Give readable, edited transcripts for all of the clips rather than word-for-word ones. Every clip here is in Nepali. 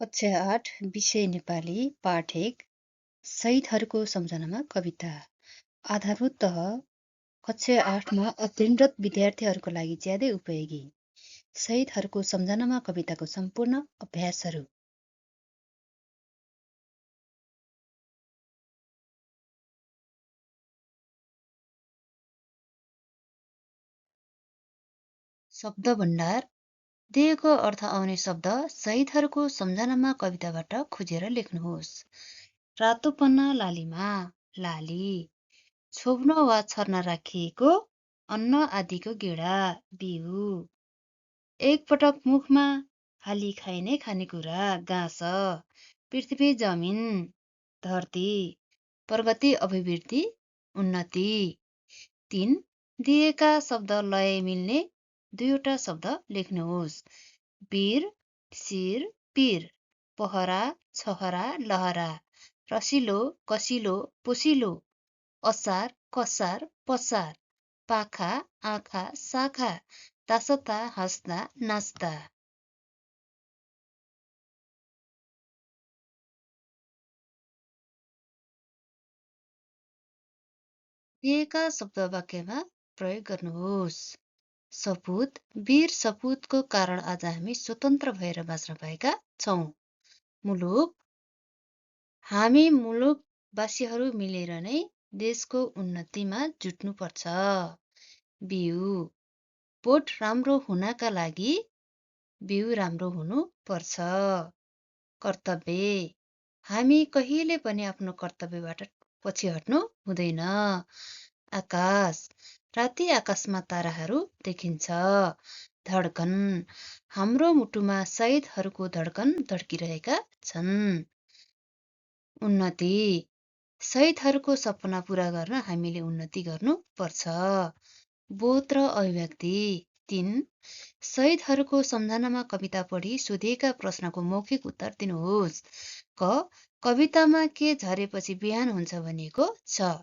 कक्षा 8 विषय नेपाली पाठ 1 शहीदहरूको सम्झनामा कविता आधारभूत तह कक्षा 8 मा अध्ययनरत विद्यार्थीहरूको लागि ज्यादै उपयोगी शहीदहरूको सम्झनामा कविताको सम्पूर्ण अभ्यासहरू शब्द भण्डार दिएको अर्थ आउने शब्द शहीदहरूको सम्झनामा कविताबाट खोजेर लेख्नुहोस्। रातो पन्ना लालीमा लाली छोप्न वा छर्न राखिएको अन्न आदिको गेडा बिउ एकपटक मुखमा हाली खाइने खानेकुरा गाँस पृथ्वी जमिन धरती प्रगति अभिवृद्धि उन्नति 3 दिएका शब्द लय मिल्ने दुईवटा शब्द लेख्नुहोस्। वीर शिर पीर पहरा छहरा लहरा रसिलो कसिलो पोसिलो असार कसार पसार पाखा आँखा शाखा तासता हाँस्दा नाच्दा। दिएका शब्द वाक्यमा प्रयोग गर्नुहोस्। सपुत वीर सपुतको कारण आज हामी स्वतन्त्र भएर बाँच्न पाएका छौँ। मुलुक हामी मुलुकवासीहरू मिलेर नै देशको उन्नतिमा जुट्नुपर्छ। बिउ बोट राम्रो हुनका लागि बिउ राम्रो हुनु पर्छ। कर्तव्य हामी कहिले पनि आफ्नो कर्तव्यबाट पछि हट्नु हुँदैन। आकाश राति आकाशमा ताराहरू देखिन्छ। धड्कन हाम्रो मुटुमा शहीदहरूको धड्कन धड्किरहेका छन्। उन्नति शहीदहरूको सपना पूरा गर्न हामीले उन्नति गर्नु पर्छ। बोध र अभिव्यक्ति 3 शहीदहरूको सम्झनामा कविता पढी सोधिएका प्रश्नको मौखिक उत्तर दिनुहोस्। क कवितामा के झरेपछि बिहान हुन्छ भनिएको छ।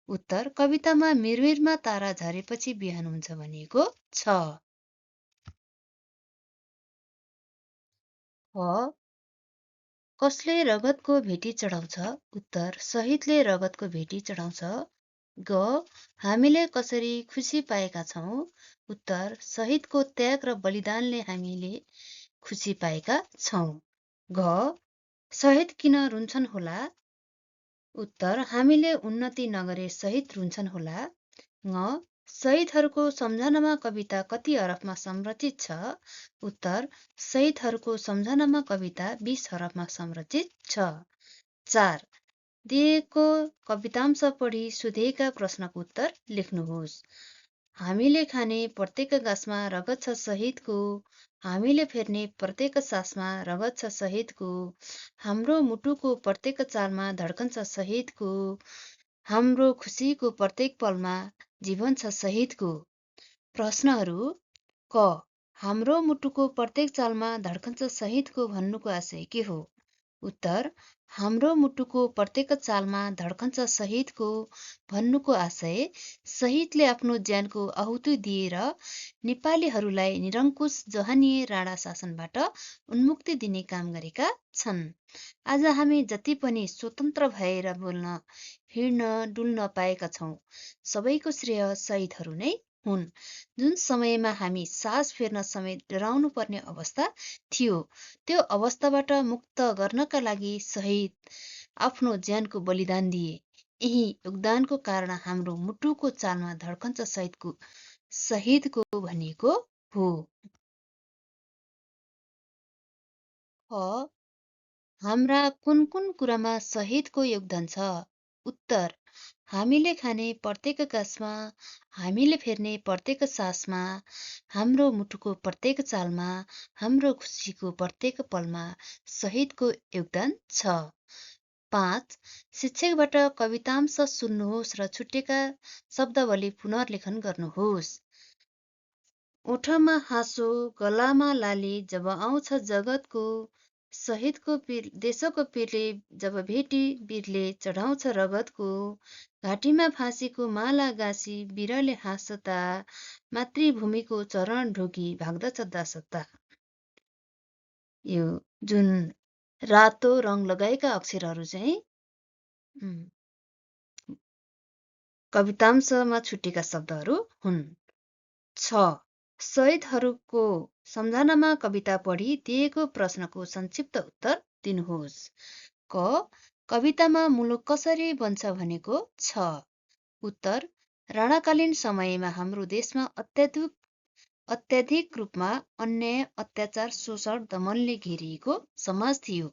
उत्तर कवितामा मिरमिरमा तारा झरेपछि बिहान हुन्छ भनिएको छ। ख कसले रगतको भेटी चढाउँछ। उत्तर शहीदले रगतको भेटी चढाउँछ। ग हामीले कसरी खुसी पाएका छौँ। उत्तर शहीदको त्याग र बलिदानले हामीले खुसी पाएका छौँ। घ शहीद किन रुन्छन् होला। उत्तर हामीले उन्नति नगरे शहीद रुन्छन् होला। ङ शहीदहरूको सम्झनामा कविता कति हरफमा संरचित छ। उत्तर शहीदहरूको सम्झनामा कविता 20 हरफमा संरचित छ। 4 दिएको कवितांश पढी सोधिएका प्रश्नको उत्तर लेख्नुहोस्। हामीले खाने प्रत्येक गाँसमा रगत छ शहीदको। हामीले फेर्ने प्रत्येक सासमा रगत छ शहीदको। हाम्रो मुटुको प्रत्येक चालमा धड्कन छ शहीदको। हाम्रो खुसीको प्रत्येक पलमा जीवन छ शहीदको। प्रश्नहरू क हाम्रो मुटुको प्रत्येक चालमा धड्कन छ शहीदको भन्नुको आशय के हो। उत्तर हाम्रो मुटुको प्रत्येक चालमा धड्कन छ शहीदको भन्नुको आशय शहीदले आफ्नो ज्यानको आहुति दिएर नेपालीहरूलाई निरङ्कुश जहानीय राणा शासनबाट उन्मुक्ति दिने काम गरेका छन्। आज हामी जति पनि स्वतन्त्र भएर बोल्न हिँड्न डुल्न पाएका छौँ सबैको श्रेय शहीदहरू नै हुन्। जुन समयमा हामी सास फेर्न समेत डराउनु पर्ने अवस्था थियो त्यो अवस्थाबाट मुक्त गर्नका लागि शहीद आफ्नो ज्यानको बलिदान दिए। यही योगदानको कारण हाम्रो मुटुको चालमा धड्कन छ शहीदको भनिएको हो। हाम्रा कुन कुन कुरामा शहीदको योगदान छ। उत्तर हामीले खाने प्रत्येक गाँसमा हामीले फेर्ने प्रत्येक सासमा हाम्रो मुटुको प्रत्येक चालमा हाम्रो खुसीको प्रत्येक पलमा शहीदको योगदान छ। 5 शिक्षकबाट कवितांश सुन्नुहोस् र छुटेका शब्दावली पुनर्लेखन गर्नुहोस्। ओठमा हाँसो गलामा लाली जब आउँछ जगतको शहीदको देशको पीरले जब भेटी वीरले चढाउँछ रगतको घाँटीमा फाँसीको माला गाँसी वीरले हाँसता मातृभूमिको चरण ढोकी भाग्दछ दासता। यो जुन रातो रङ लगाएका अक्षरहरू चाहिँ उम्, कवितांशमा छुटेका शब्दहरू हुन्। 6. शहीदहरूको सम्झनामा कविता पढी दिएको प्रश्नको संक्षिप्त उत्तर दिनुहोस्। क. कवितामा मुलुक कसरी बन्छ भनेको छ। उत्तर. राणाकालीन समयमा हाम्रो देशमा अत्याधिक रूपमा अन्याय, अत्याचार, शोषण, दमनले घेरिएको समाज थियो।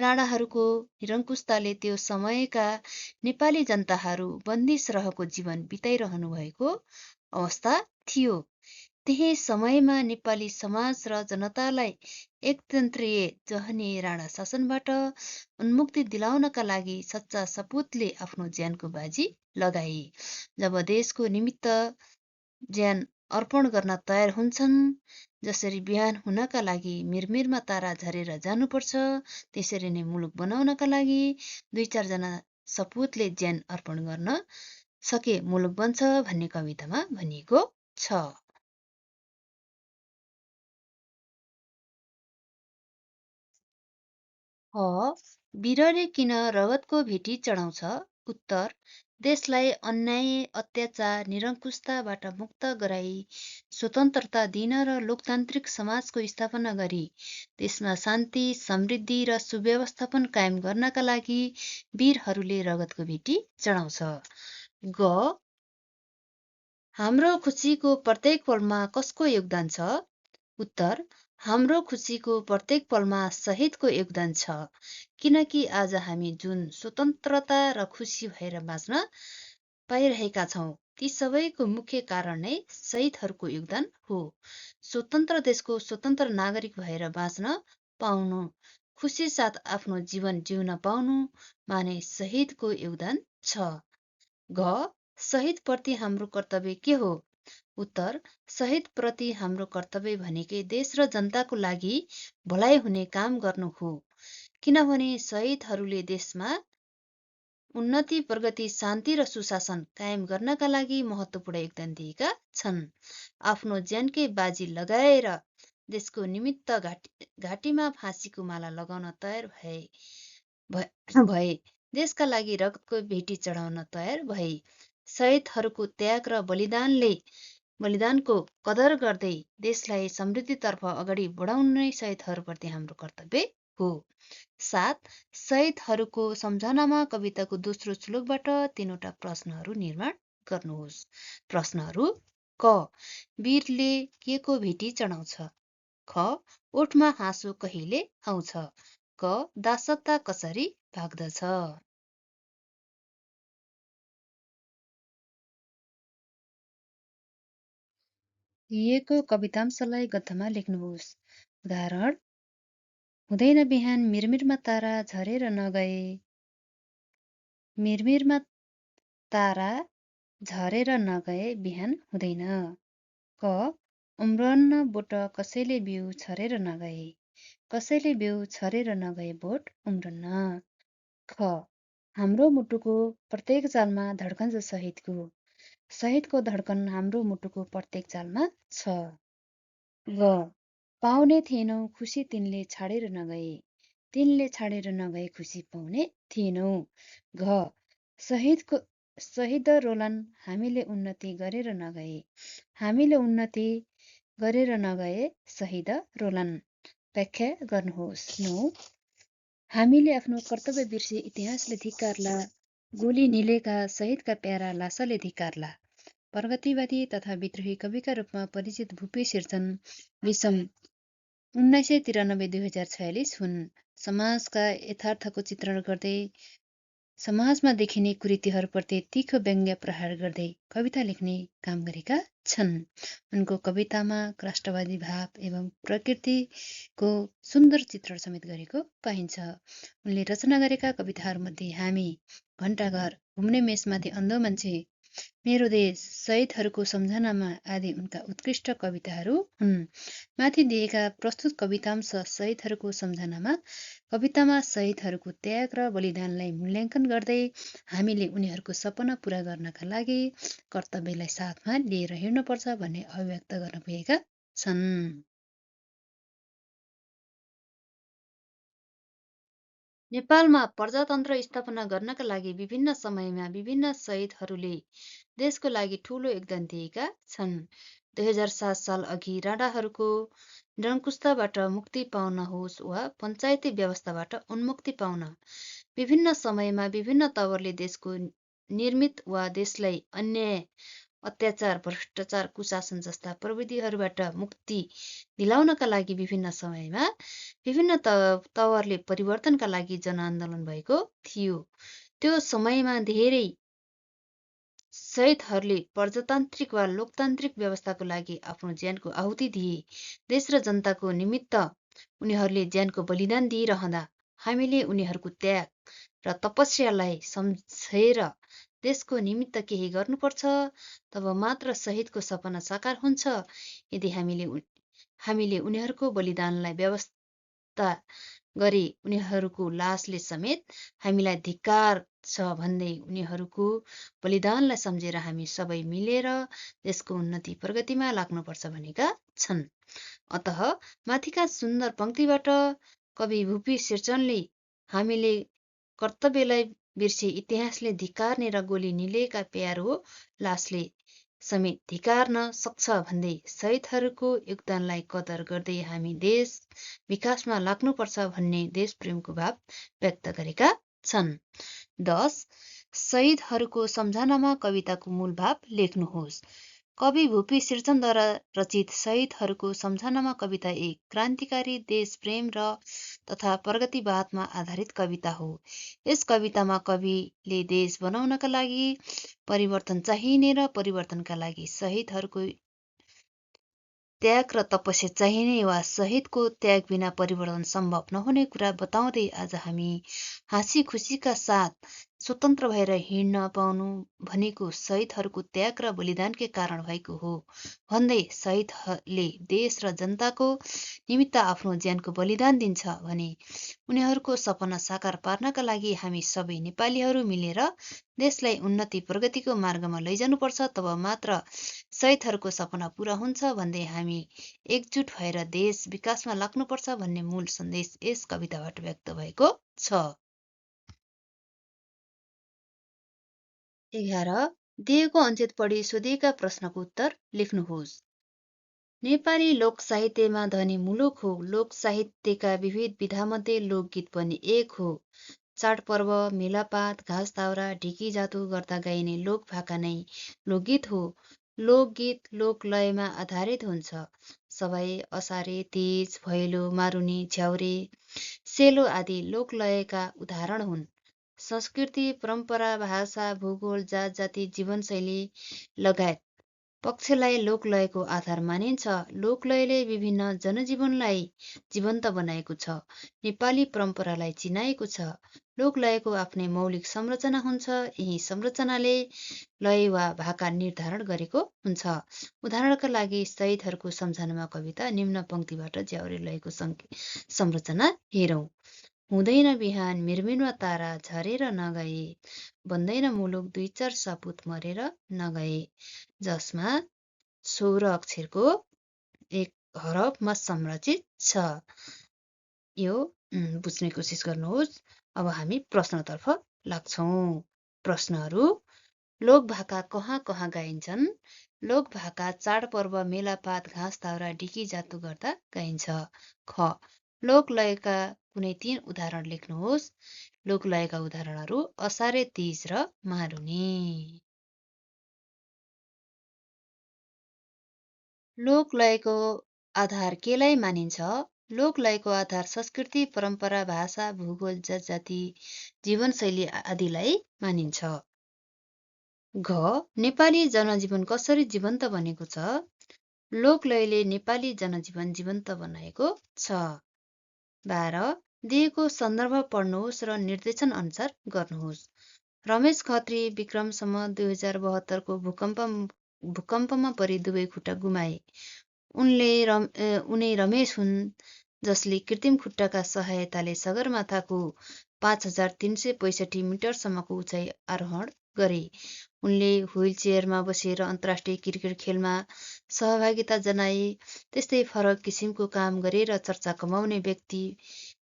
राणाहरूको निरङ्कुशताले त्यो समयका नेपाली जनताहरू बन्दिसरहको जीवन बिताइरहनु भएको अवस्था थियो। त्यही समयमा नेपाली समाज र जनतालाई एकतन्त्रीय जहनी राणा शासनबाट उन्मुक्ति दिलाउनका लागि सच्चा सपुतले आफ्नो ज्यानको बाजी लगाए। जब देशको निमित्त ज्यान अर्पण गर्न तयार हुन्छन्, जसरी बिहान हुनका लागि मिरमिरमा तारा झरेर जानुपर्छ, त्यसरी नै मुलुक बनाउनका लागि 2-4 जना सपुतले ज्यान अर्पण गर्न सके मुलुक बन्छ भन्ने कवितामा भनिएको छ। वीरले किन रगतको भेटी चढाउँछ? उत्तर. देशलाई अन्याय, अत्याचार, निरङ्कुशताबाट मुक्त गराई स्वतन्त्रता दिन र लोकतान्त्रिक समाजको स्थापना गरी देशमा शान्ति, समृद्धि र सुव्यवस्थापन कायम गर्नका लागि वीरहरूले रगतको भेटी चढाउँछ। ग. हाम्रो खुसीको प्रत्येक पलमा कसको योगदान छ? उत्तर. हाम्रो खुसीको प्रत्येक पलमा शहीदको योगदान छ, किनकि आज हामी जुन स्वतन्त्रता र खुसी भएर बाँच्न पाइरहेका छौँ, ती सबैको मुख्य कारण नै शहीदहरूको योगदान हो। स्वतन्त्र देशको स्वतन्त्र नागरिक भएर बाँच्न पाउनु, खुसी साथ आफ्नो जीवन जिउन पाउनु माने शहीदको योगदान छ। घ. शहीदप्रति हाम्रो कर्तव्य के हो? उत्तर. शहीदप्रति हाम्रो कर्तव्य भनेकै देश र जनताको लागि भलाइ हुने काम गर्नु हो, किनभने शहीदहरूले देशमा उन्नति, प्रगति, शान्ति र सुशासन कायम गर्नका लागि महत्त्वपूर्ण योगदान दिएका छन्। आफ्नो ज्यानकै बाजी लगाएर देशको निमित्त घाँटीमा फाँसीको माला लगाउन तयार भए, देशका लागि रगतको भेटी चढाउन तयार भए। शहीदहरूको त्याग र बलिदानको कदर गर्दै देशलाई समृद्धितर्फ अगाडि बढाउनु नै शहीदहरूप्रति हाम्रो कर्तव्य हो। 7. शहीदहरूको सम्झनामा कविताको दोस्रो श्लोकबाट 3वटा प्रश्नहरू निर्माण गर्नुहोस्। प्रश्नहरू. क. वीरले के को भेटी चढाउँछ? ख. ओठमा हाँसो कहिले आउँछ? क. दासता कसरी भाग्दछ? दिएको कवितांशलाई गद्यमा लेख्नुहोस्। उदाहरण. हुँदैन बिहान मिरमिरमा तारा झरेर नगए। मिरमिरमा तारा झरेर नगए बिहान हुँदैन। क. उम्रन्न बोट कसैले बिउ छरेर नगए। कसैले बिउ छरेर नगए बोट उम्रन्न। ख. हाम्रो मुटुको प्रत्येक चालमा धड्कन छ शहीदको। शहीदको धड्कन हाम्रो मुटुको प्रत्येक चालमा छ। ग. पाउने थिएनौ खुसी तिनले छाडेर नगए। तिनले छाडेर नगए खुसी पाउने थिएनौ। घ. शहीद रोलन हामीले उन्नति गरेर नगए। हामीले उन्नति गरेर नगए शहीद रोलन। व्याख्या गर्नुहोस्। 9. हामीले आफ्नो कर्तव्य बिर्से इतिहासले धिक्कारला। गोली निलेका शहीदका प्यारा लासाले धिक्कारला। प्रगतिवादी तथा विद्रोही कविका रूपमा परिचित भुपे शेरचन विषम 1993-2046 हुन्। समाजका यथार्थको चित्रण गर्दै समाजमा देखिने कुरीतिहरूप्रति तीखो व्यङ्ग्य प्रहार गर्दै कविता लेख्ने काम गरेका छन्। उनको कवितामा राष्ट्रवादी भाव एवं प्रकृतिको सुन्दर चित्रण समेत गरेको पाइन्छ। उनले रचना गरेका कविताहरूमध्ये हामी, घण्टाघर, घुम्ने मेषमाथि अन्धो मान्छे, मेरो देश, शहीदहरूको सम्झनामा आदि उनका उत्कृष्ट कविताहरू हुन्। माथि दिएका प्रस्तुत कवितांश शहीदहरूको सम्झनामा कवितामा शहीदहरूको त्याग र बलिदानलाई मूल्याङ्कन गर्दै हामीले उनीहरूको सपना पूरा गर्नका लागि कर्तव्यलाई साथमा लिएर हिँड्नुपर्छ भन्ने अभिव्यक्त गर्न पुगेका छन्। नेपालमा प्रजातन्त्र स्थापना गर्नका लागि विभिन्न समयमा विभिन्न शहीदहरूले देशको लागि ठूलो योगदान दिएका छन्। 2007 साल अघि राणाहरूको निरङ्कुशताबाट मुक्ति पाउन होस् वा पञ्चायती व्यवस्थाबाट उन्मुक्ति पाउन विभिन्न समयमा विभिन्न तवरले देशको निर्मित वा देशलाई अन्याय अत्याचार भ्रष्टाचार कुशासन जस्ता प्रविधिहरूबाट मुक्ति दिलाउनका लागि विभिन्न समयमा विभिन्न तवरले परिवर्तनका लागि जनआन्दोलन भएको थियो। त्यो समयमा धेरै शहीदहरूले प्रजातान्त्रिक वा लोकतान्त्रिक व्यवस्थाको लागि आफ्नो ज्यानको आहुति दिए। देश र जनताको निमित्त उनीहरूले ज्यानको बलिदान दिइरहँदा हामीले उनीहरूको त्याग र तपस्यालाई सम्झेर देशको निमित्त केही गर्नुपर्छ। तब मात्र शहीदको सपना साकार हुन्छ। यदि हामीले उनीहरूको बलिदानलाई व्यवस्था गरी उनीहरूको लासले समेत हामीलाई धिक्कार छ भन्दै उनीहरूको बलिदानलाई सम्झेर हामी सबै मिलेर देशको उन्नति प्रगतिमा लाग्नुपर्छ भनेका छन्। अतः माथिका सुन्दर पंक्तिबाट कवि भुपी शेरचनले हामीले कर्तव्यलाई बिर्से इतिहासले धिक्कार्ने र गोली निलेका प्यारो लासले समेत धिक्कार्न सक्छ भन्दै शहीदहरूको योगदानलाई कदर गर्दै हामी देश विकासमा लाग्नुपर्छ भन्ने देशप्रेमको भाव व्यक्त गरेका छन्। 10. शहीदहरूको सम्झनामा कविताको मूल भाव लेख्नुहोस्। कवि भुपी शेरचनद्वारा रचित शहीदहरूको सम्झनामा कविता एक क्रान्तिकारी देश प्रेम र तथा प्रगतिवादमा आधारित कविता हो। यस कवितामा कविले देश बनाउनका लागि परिवर्तन चाहिने र परिवर्तनका लागि शहीदहरूको त्याग र तपस्या चाहिने वा शहीदको त्याग बिना परिवर्तन सम्भव नहुने कुरा बताउँदै आज हामी हाँसी खुसीका साथ स्वतन्त्र भएर हिँड्न पाउनु भनेको शहीदहरूको त्याग र बलिदानकै कारण भएको हो भन्दै शहीदले देश र जनताको निमित्त आफ्नो ज्यानको बलिदान दिन्छ भने उनीहरूको सपना साकार पार्नका लागि हामी सबै नेपालीहरू मिलेर देशलाई उन्नति प्रगतिको मार्गमा लैजानुपर्छ। तब मात्र शहीदहरूको सपना पूरा हुन्छ भन्दै हामी एकजुट भएर देश विकासमा लाग्नुपर्छ भन्ने मूल सन्देश यस कविताबाट व्यक्त भएको छ। 11. दिएको अञ्चेत पढी सोधिएका प्रश्नको उत्तर लेख्नुहोस्। नेपाली लोक साहित्यमा धनी मुलुक हो। लोक साहित्यका विविध विधामध्ये लोकगीत पनि एक हो। चाडपर्व मेलापात घाँस दाउरा ढिकी जातु गर्दा गाइने लोक भाका नै लोकगीत हो। लोकगीत लोकलयमा आधारित हुन्छ। सबै असारे तीज भैलो मारुनी झ्याउरे सेलो आदि लोकलयका उदाहरण हुन्। संस्कृति परम्परा भाषा भूगोल जात जाति जीवनशैली लगायत पक्षलाई लोकलयको आधार मानिन्छ। लोकलयले विभिन्न जनजीवनलाई जीवन्त बनाएको छ। नेपाली परम्परालाई चिनाएको छ। लोकलयको आफ्नै मौलिक संरचना हुन्छ। यही संरचनाले लय वा भाका निर्धारण गरेको हुन्छ। उदाहरणका लागि शहीदहरूको सम्झनामा कविता निम्न पंक्तिबाट झ्याउरे लयको संरचना हेरौँ। हुँदैन बिहान मिरमिरमा तारा झरेर नगए बन्दैन मुलुक दुई चार सपुत मरेर नगए, जसमा 16 अक्षरको एक हरफमा संरचित छ। यो बुझ्ने कोसिस गर्नुहोस्। अब हामी प्रश्नतर्फ लाग्छौँ। प्रश्नहरू: लोकभाका कहाँ कहाँ गाइन्छन्? लोकभाका चाडपर्व मेलापात घाँस दाउरा ढिकी जातु गर्दा गाइन्छ। ख. लोकलयका कुनै 3 उदाहरण लेख्नुहोस्। लोकलयका उदाहरणहरू असारे तीज र मारुनी। लोकलयको आधार केलाई मानिन्छ? लोकलयको आधार संस्कृति परम्परा भाषा भूगोल जाति जीवनशैली आदिलाई मानिन्छ। घ. नेपाली जनजीवन कसरी जीवन्त बनेको छ? लोकलयले नेपाली जनजीवन जीवन्त बनाएको छ। 12. दिएको सन्दर्भ पढ्नुहोस् र निर्देशन अनुसार गर्नुहोस्। रमेश खत्री विक्रमसम्म 2072 को भूकम्पमा परि दुवै खुट्टा गुमाए। उनै रमेश हुन् जसले कृत्रिम खुट्टाका सहायताले सगरमाथाको 5365 मिटरसम्मको उचाइ आरोहण गरे। उनले व्हीलचेयरमा बसेर अन्तर्राष्ट्रिय क्रिकेट खेलमा सहभागिता जनाए। त्यस्तै फरक किसिमको काम गरेर चर्चा कमाउने व्यक्ति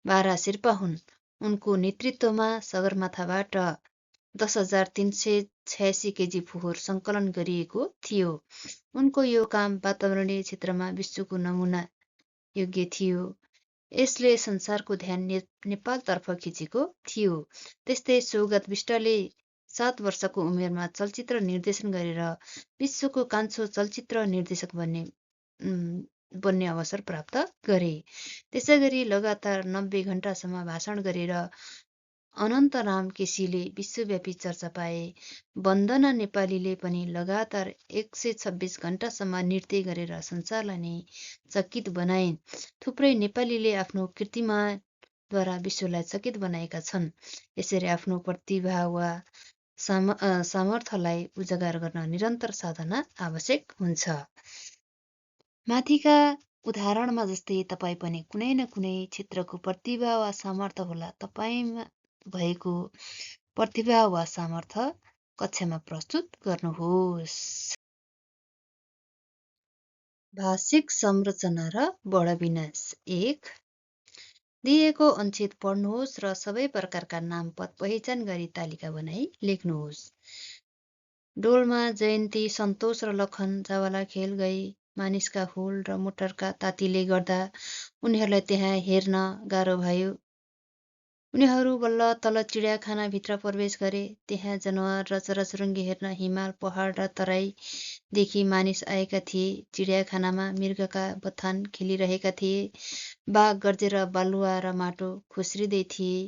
बारा शेर्पा हुन्। उनको नेतृत्वमा सगरमाथाबाट 10,386 केजी फोहोर सङ्कलन गरिएको थियो। उनको यो काम वातावरणीय क्षेत्रमा विश्वको नमुना योग्य थियो। यसले संसारको ध्यान नेपालतर्फ खिचेको थियो। त्यस्तै सौगात विष्टले 7 वर्षको उमेरमा चलचित्र निर्देशन गरेर विश्वको कान्छो चलचित्र निर्देशक बन्ने अवसर प्राप्त गरे। त्यसैगरी लगातार 90 घण्टासम्म भाषण गरेर अनन्तराम केसीले विश्वव्यापी चर्चा पाए। वन्दना नेपालीले पनि लगातार 126 घण्टासम्म नृत्य गरेर संसारलाई नै चकित बनाइन्। थुप्रै नेपालीले आफ्नो कृतिमाद्वारा विश्वलाई चकित बनाएका छन्। यसरी आफ्नो प्रतिभा वा सामर्थ्यलाई उजागर गर्न निरन्तर साधना आवश्यक हुन्छ। माथिका उदाहरणमा जस्तै तपाईँ पनि कुनै न कुनै क्षेत्रको प्रतिभा वा सामर्थ्य होला। तपाईँमा भएको प्रतिभा वा सामर्थ्य कक्षामा प्रस्तुत गर्नुहोस्। भाषिक संरचना र वर्णविन्यास 1 दिएको अनुच्छेद पढ्नुहोस् र सबै प्रकारका नाम पद पहिचान गरी तालिका बनाई लेख्नुहोस्। डोलमा जयन्ती, सन्तोष र लखन जावाला खेल गई। मानिसका हुल र मोटरका तातीले गर्दा उनीहरूलाई त्यहाँ हेर्न गाह्रो भयो। उनीहरू बल्ल तल चिडियाखानाभित्र प्रवेश गरे। त्यहाँ जनावर र चराचुरुङ्गी हेर्न हिमाल, पहाड र तराईदेखि मानिस आएका थिए। चिडियाखानामा मृगका बथान खेलिरहेका थिए। बाघ गर्जेर बालुवा र माटो खुस्रिँदै थिए।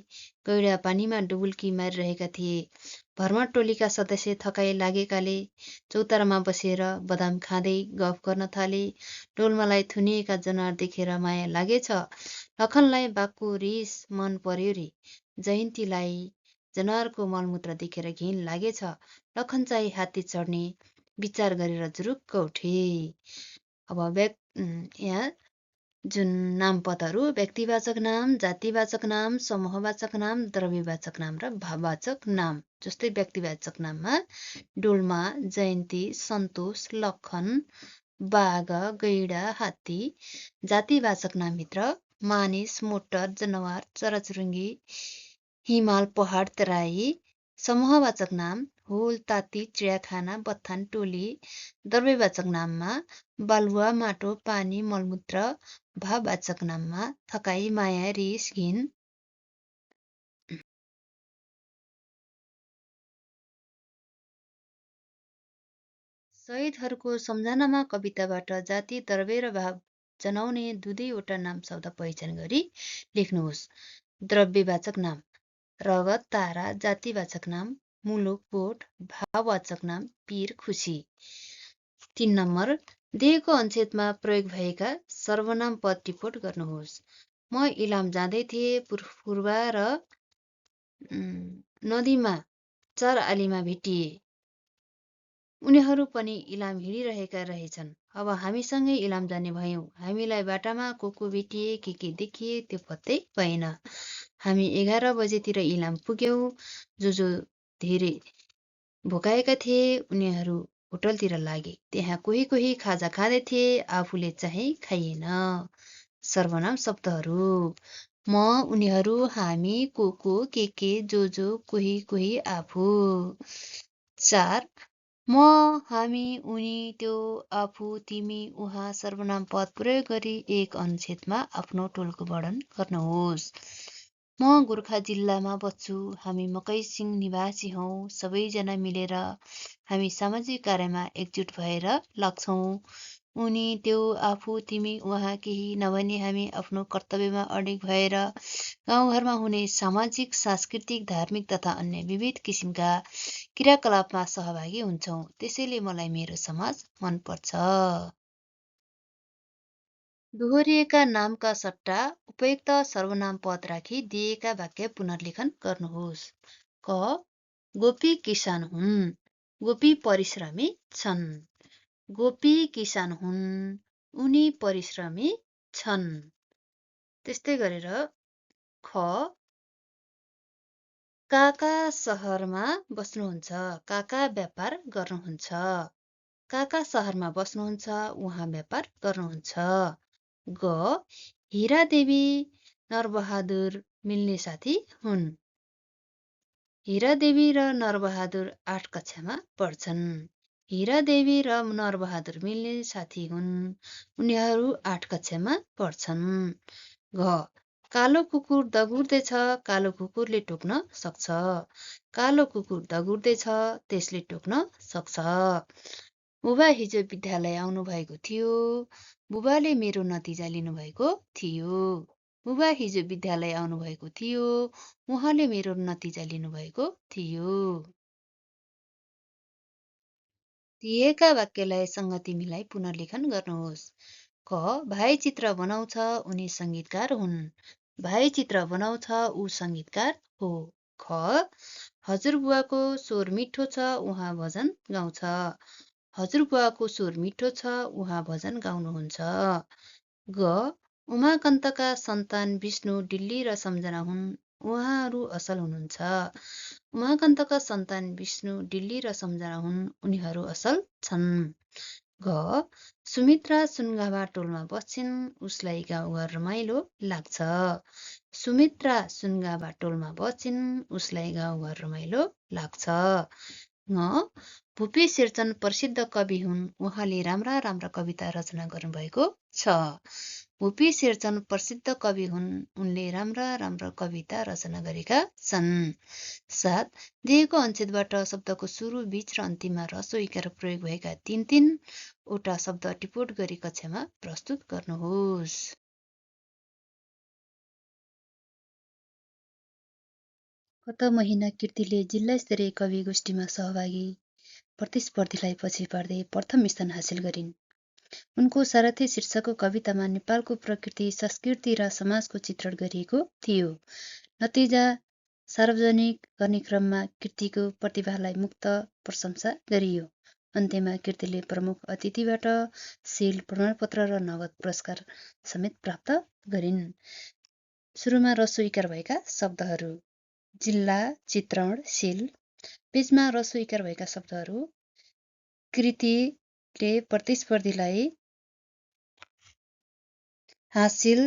गैंडा पानीमा डुबुल्की मारिरहेका थिए। भ्रमण टोलीका सदस्य थकाइ लागेकाले चौतारामा बसेर बदाम खाँदै गफ गर्न थाले। डोल्मालाई थुनिएका जनावर देखेर माया लागेछ। लखनलाई बाघको रिस मन पर्यो रे। जयन्तीलाई जनावरको मलमूत्र देखेर घिन लागेछ। लखन चाहिँ हात्ती चढ्ने विचार गरेर जुरुक्क उठे। अब यहाँ जुन नामपदहरू व्यक्तिवाचक नाम, जातिवाचक नाम, समूहवाचक नाम, द्रव्यवाचक नाम र भाववाचक नाम। जस्तै व्यक्तिवाचक नाममा डोल्मा, जयन्ती, सन्तोष, लखन, बाघ, गैंडा, हात्ती। जातिवाचक नामभित्र मानिस, मोटर, जनावर, चराचुरुङ्गी, हिमाल, पहाड, तराई। समूहवाचक नाम हुल, ताती, चिडियाखाना, बथान, टोली। द्रव्यवाचक नाममा बालुवा, माटो, पानी, मलमूत्र। भाववाचक नाममा थकाइ, माया, रिस, घिन। शहीदहरूको सम्झनामा कविताबाट जाति, द्रव्य र भाव जनाउने दुवैवटा नाम शब्द पहिचान गरी लेख्नुहोस्। द्रव्यवाचक नाम रगत, तारा। जातिवाचक नाम मुलुक, बोट। भाववाचक नाम पीर, खुसी। 3 नम्बर दिएको अनुच्छेदमा प्रयोग भएका सर्वनाम पद टिपोट गर्नुहोस्। म इलाम जाँदै थिएँ। पूर्वा र नदीमा 4 आलीमा भेटिए। उनीहरू पनि इलाम हिँडिरहेका रहेछन्। अब हामीसँगै इलाम जाने भयौँ। हामीलाई बाटामा को भेटिए, के देखिए त्यो पत्तै भएन। हामी 11 बजेतिर इलाम पुग्यौँ। जो धेरै भोकाएका थिए उनीहरू होटलतिर लागे। त्यहाँ कोही खाजा खाँदै थिए। आफूले चाहिँ खाइएन। सर्वनाम शब्दहरू म, उनीहरू, हामी, को, के, जो, कोही, आफू। 4 म, हामी, उनी, त्यो, आफू, तिमी, उहाँ सर्वनाम पद प्रयोग गरी एक अनुच्छेदमा आफ्नो टोलको वर्णन गर्नुहोस्। म गोर्खा जिल्लामा बस्छु। हामी मकैसिंह निवासी हौँ। सबैजना मिलेर हामी सामाजिक कार्यमा एकजुट भएर लाग्छौँ। उनी, त्यो, आफू, तिमी, उहाँ केही नभनी हामी आफ्नो कर्तव्यमा अडिग भएर गाउँघरमा हुने सामाजिक, सांस्कृतिक, धार्मिक तथा अन्य विविध किसिमका क्रियाकलापमा सहभागी हुन्छौँ। त्यसैले मलाई मेरो समाज मनपर्छ। दोहोरिएका नामका सट्टा उपयुक्त सर्वनाम पद राखी दिएका वाक्य पुनर्लेखन गर्नुहोस्। क. गोपी किसान हुन्। गोपी परिश्रमी छन्। गोपी किसान हुन्। उनी परिश्रमी छन्। त्यस्तै गरेर ख. काका सहरमा बस्नुहुन्छ। काका व्यापार गर्नुहुन्छ। काका सहरमा बस्नुहुन्छ। उहाँ व्यापार गर्नुहुन्छ। ग. हिरादेवी नरबहादुर मिल्ने साथी हुन्। हिरादेवी र नरबहादुर 8 कक्षामा पढ्छन्। हिरादेवी र नरबहादुर मिल्ने साथी हुन्। उनीहरू 8 कक्षामा पढ्छन्। घ कालो कुकुर दगुर्दैछ, कालो कुकुरले टोक्न सक्छ। कालो कुकुर दगुर्दैछ, त्यसले टोक्न सक्छ। बुबा हिजो विद्यालय आउनुभएको थियो। बुबाले मेरो नतिजा लिनुभएको थियो। बुबा हिजो विद्यालय आउनुभएको थियो। उहाँले मेरो नतिजा लिनुभएको थियो। दिएका वाक्यलाई सङ्गति मिलाई पुनर्लेखन गर्नुहोस्। क भाइ चित्र बनाउँछ, उनी सङ्गीतकार हुन्। भाइ चित्र बनाउँछ, ऊ सङ्गीतकार हो। ख हजुरबुवाको स्वर मिठो छ, उहाँ भजन गाउँछ। हजुरबुवाको स्वर मिठो छ, उहाँ भजन गाउनुहुन्छ। ग उमाकान्तका सन्तान विष्णु, डिल्ली र सम्झना हुन्। उहाँहरू असल हुनुहुन्छ। उमाकान्तका सन्तान विष्णु, डिल्ली र सम्झना हुन्। उनीहरू असल छन्। घ सुमित्रा सुनगाभा टोलमा बस्छिन्, उसलाई गाउँघर रमाइलो लाग्छ। सुमित्रा सुनगाभा टोलमा बस्छिन्, उसलाई गाउँघर रमाइलो लाग्छ। ङ भुपी शेरचन प्रसिद्ध कवि हुन्। उहाँले राम्रा राम्रा कविता रचना गर्नुभएको छ। भुपी शेरचन प्रसिद्ध कवि हुन्। उनले राम्रा राम्रा कविता रचना गरेका छन्। 7 दिएको अनुच्छेदबाट शब्दको सुरु, बीच र अन्तिममा ह्रस्व इकार प्रयोग भएका 3 वटा शब्द टिपोट गरी कक्षामा प्रस्तुत गर्नुहोस्। गत महिना कीर्तिले जिल्ला स्तरीय कवि गोष्ठीमा सहभागी प्रतिस्पर्धीलाई पछि पार्दै प्रथम स्थान हासिल गरिन्। उनको सारथी शीर्षकको कवितामा नेपालको प्रकृति, संस्कृति र समाजको चित्रण गरिएको थियो। नतिजा सार्वजनिक गर्ने क्रममा कीर्तिको प्रतिभालाई मुक्त प्रशंसा गरियो। अन्त्यमा कीर्तिले प्रमुख अतिथिबाट सिल, प्रमाणपत्र र नगद पुरस्कार समेत प्राप्त गरिन्। सुरुमा ह्रस्व इकार भएका शब्दहरू। जिल्ला, चित्रण, सिल। बीचमा ह्रस्व इकार भएका शब्दहरू। कृतिले प्रतिस्पर्धीलाई हासिल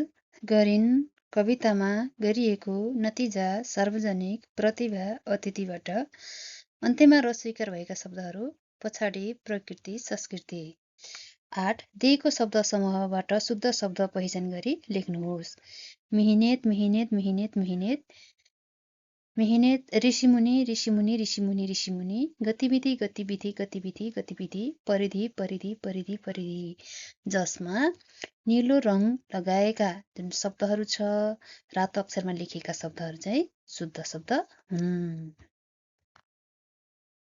गरिन्। कवितामा गरिएको नतिजा सार्वजनिक प्रतिभा अतिथिबाट। अन्त्यमा ह्रस्व इकार भएका शब्दहरू। पछाडि प्रकृति, संस्कृति। 8 दिएको शब्द समूहबाट शुद्ध शब्द पहिचान गरी लेख्नुहोस्। मिहिनेत, मिहिनेत, मिहिनेत, मिहिनेत। मिहिनेत ऋषिमुनि, ऋषिमुनि, ऋषिमुनि, ऋषिमुनि। गतिविधि, गतिविधि, गतिविधि, गतिविधि। परिधि, परिधि, परिधि, परिधि। जसमा निलो रङ लगाएका जुन शब्दहरू छ, रातो अक्षरमा लेखेका शब्दहरू चाहिँ शुद्ध शब्द हुन्।